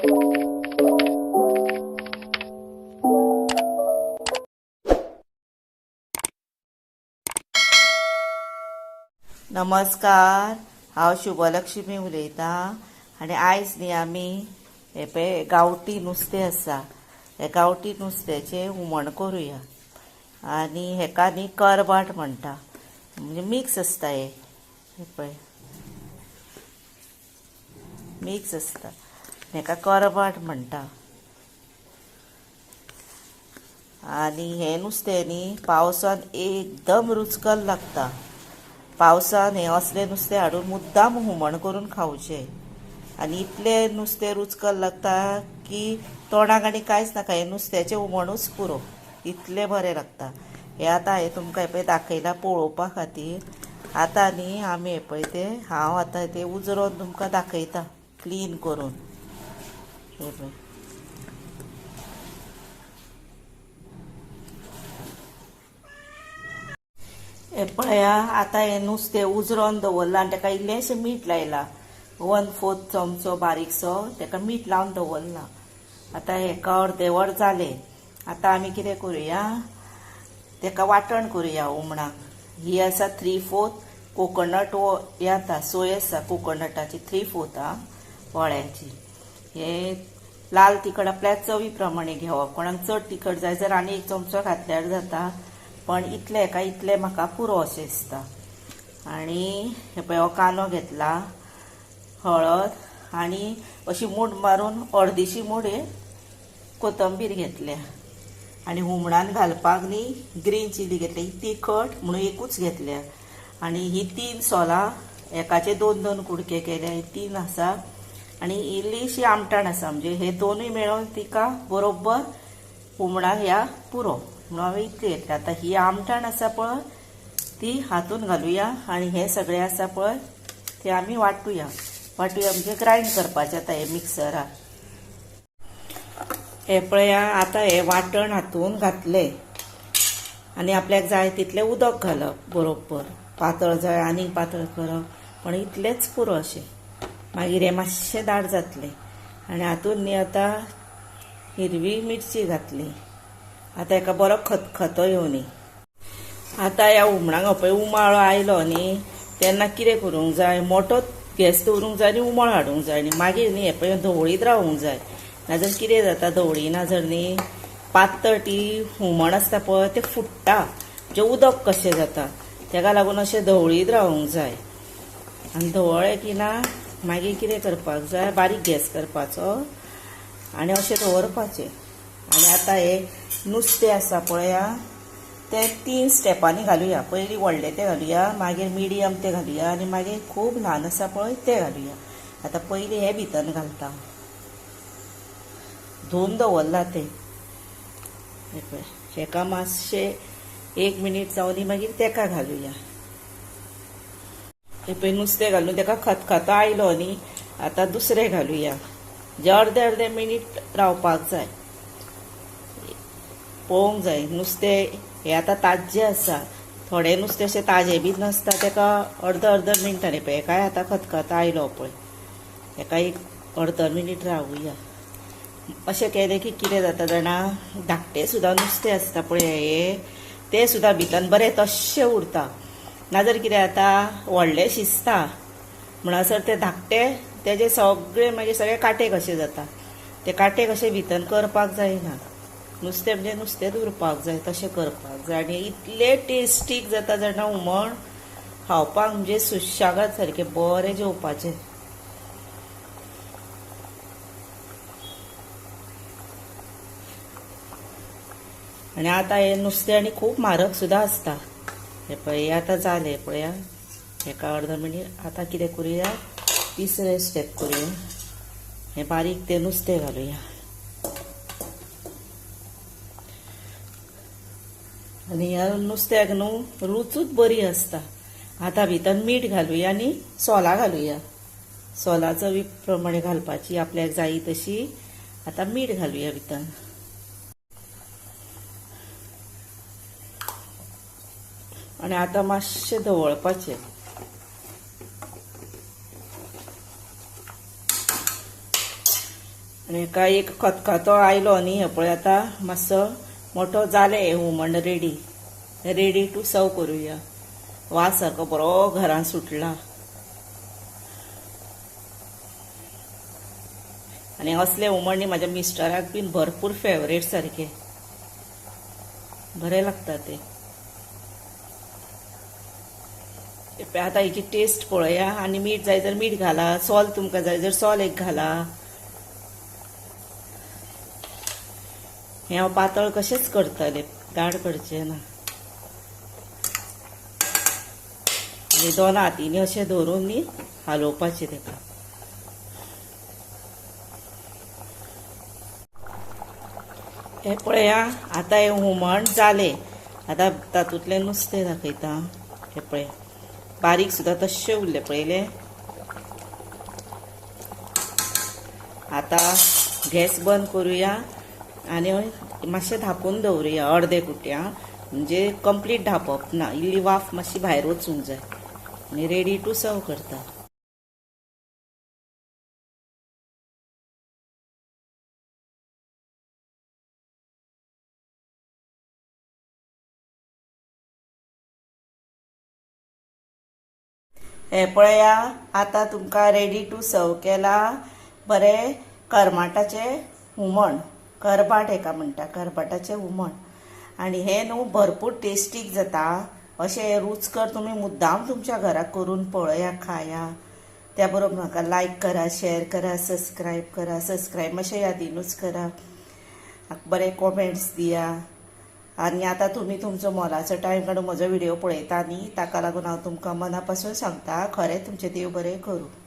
नमस्कार, हांव शुभलक्ष्मी उलयतां आनी आयज न्ही आमी हे पळय गांवठी नुस्तें आसा, हे गांवठी नुस्त्याचें हुमण करुया. आनी हेका न्ही करबाट म्हणटा, म्हणजे मिक्स आसता. हे पळय मिक्स आसता, हेका करबाट म्हणटा. आनी हें नुस्तें न्ही पावसान एकदम रुचकल लागता. पावसान हें असलें नुस्तें हाडून मुद्दाम हुमण करून खावचें. आनी इतलें नुस्तें रुचकल लागता की तोंडाक आनी कांयच नाका, हें नुस्त्याचें हुमणूच पुरो, इतलें बरें लागता. हें आतां हांवें तुमकां हें पळय दाखयलां पळोवपा खातीर. आतां न्ही आमी हें पळय तें हांव आतां तें उजरोवन तुमकां दाखयता क्लीन करून. हें पळय हें पळया, आतां हें नुस्तें उजरोवन दवरलां आनी ताका इल्लेंशें मीठ लायलां, 1/4 चमचो बारीकसो ताका मीठ लावन दवरलां. आतां हेका अर्दें वर जालें. आतां आमी कितें करुया, ताका वांटण करुया हुमणाक. ही आसा 3/4 कोकोनट हें आतां सोय आसा कोकोनटाची 3/4 वळ्याची. हे लाल तिखट आपल्या चवी प्रमाणे घेवप, कोणाक चड तिखट जाय जाल्यार आनी 1 चमचो घातल्यार जाता, पण इतलें हेका इतलें म्हाका पुरो अशें दिसता. आनी हे पळय हो कांदो घेतला, हळद आनी अशी मूठ मारून अर्दीशी मूठ हे कोथंबीर घेतल्या. आनी हुमणान घालपाक न्ही ग्रीन चिली घेतल्या, ही तिखट म्हणून एकूच घेतल्या. आनी ही 3 सोलां एकाचे 2-2 कुडके केले, ही 3 आसा. आनी इल्लीशी आमटाण आसा, म्हणजे हे दोनूय मेळोवन तिका बरोबर हुमणाक ह्या पुरो म्हणून हांवें इतली घेतल्या. आतां ही आमटाण आसा पळय ती हातून घालुया आनी हें सगळें आसा पळय तें आमी वांटुया. वांटुया म्हणजे ग्रायंड करपाचें आतां हें मिक्सराक. हें पळया आतां हें वांटण हातून घातलें आनी आपल्याक जाय तितलें उदक घालप, बरोबर पातळ जाय आनीक पातळ करप, पण इतलेंच पुरो अशें. मागीर हें मातशें दाट जातलें. आनी हातून न्ही आतां हिरवी मिरची घातली. आतां हेका बरो खतखतो येवनी. आतां ह्या हुमणाक पळय उमाळो आयलो न्ही तेन्ना कितें करूंक जाय, मोटो गॅस दवरूंक जाय आनी उमाळो हाडूंक जाय. आनी मागीर न्ही हें पळय धवळीत रावूंक जाय, नाजाल्यार कितें जाता, धवळी ना जर न्ही पातळ ती हुमण आसता पळय तें फुट्टा, म्हणजे उदक कशें जाता. तेका लागून अशें धवळीत रावूंक जाय. आनी धवळ्ळें की ना मागीर कितें करपाक जाय, बारीक गॅस करपाचो आनी अशें दवरपाचें. आनी आतां हें नुस्तें आसा पळया तें 3 स्टेपांनी घालुया. पयलीं व्हडलें तें घालुया, मागीर मिडियम तें घालुया आनी मागीर खूब ल्हान आसा पळय तें घालुया. आतां पयलीं हें भितर घालता, धुवन दवरलां तें. हें पळय हेका मातशें 1 मिनीट जावनी मागीर तेका घालुया. हें पळय नुस्तें घालून तेका खतखतो आयलो न्ही, आतां दुसरें घालुया. जे अर्दे अर्दे मिनीट रावपाक जाय, पळोवंक जाय नुस्तें हें आतां ताज्जें आसा. थोडें नुस्तें अशें ताजें बी नासता, तेका अर्द अर्द मिनटांनी. पळय हेकाय आतां खतखतो आयलो पळय, हेका एक अर्द मिनीट रावुया. अशें केलें की कितें जाता जाणा, धाकटें सुद्दां नुस्तें आसता पळय हें तें सुद्दां भितर बरें तश्शें उरता. नाजाल्यार कितें जाता, व्हडलें शिजता म्हणसर तें धाकटें तेजें सगळें मागीर सगळें कांटे कशें जाता. ते कांटे कशें भितर करपाक जायना, नुस्तें म्हणजे नुस्तेंच उरपाक जाय, तशें करपाक जाय. आनी इतलें टेस्टीक जाता जाणा हुमण खावपाक, म्हणजे सुशेगाद सारकें बरें जेवपाचें. आनी आतां हें नुस्तें आनी खूब म्हारग सुद्दां आसता. हें पळय आतां जालें पळया, हेका अर्द मिनीट. आतां कितें करुया, तिसरें स्टेप करुया. हें बारीक तें नुस्तें घालुया. आनी ह्या नुस्त्याक न्हू रुचूच बरी आसता. आतां भितर मीठ घालुया आनी सोलां घालुया. सोलां चवी प्रमाणे घालपाची आपल्याक जाय तशी. आतां मीठ घालुया भितर. आनी आतां मातशें धवळपाचें. आनी हेका एक खतखतो आयलो न्ही, हे पळय आतां मातसो मोठो जालें हें हुमण रेडी, रेडी टू सर्व करुया. वास सारको बरो घरान सुटला. आनी असलें हुमण न्ही म्हाज्या मिस्टराक बीन भरपूर फेवरेट, सारकें बरें लागता तें. आतां हेची टेस्ट पळया आनी मीठ जाय जर मीठ घाला, सोल तुमकां जाय जर सोल एक घाला. हें हांव पातळ कशेंच करतलें, दाड करचें ना. आनी दोन हातींनी अशें धरून न्ही हालोवपाचें तेका. हें पळया आतां हें हुमण जालें. आतां तातूंतलें नुस्तें दाखयता. हें पळया बारीक सुद्दां तश्शें उरलें पळयलें. आतां गॅस बंद करुया आनी मातशें धांपून दवरुया अर्दे कुट्या, म्हणजे कंप्लीट धांपप ना, इल्ली वाफ मातशी भायर वचूंक जाय. आनी रेडी टू सर्व करता. हे पळया आतां तुमकां रेडी टू सर्व केला बरें करमाटाचें हुमण. करबाट हेका म्हणटा, करबाटाचें हुमण. आनी हें न्हू भरपूर टेस्टीक जाता. अशें रुचकर तुमी मुद्दाम तुमच्या घराक करून पळया, खाया. त्या बरोबर म्हाका लायक करा, शेअर करा, सबस्क्रायब करा. सबस्क्रायब मातशें यादीनूच करा, बरे कॉमेंट्स दिया. आनी आतां तुमी तुमचो मोलाचो टायम काडून म्हजो व्हिडिओ पळयता न्ही, ताका लागून हांव तुमकां मना पासून सांगता, खरें तुमचें देव बरें करूं.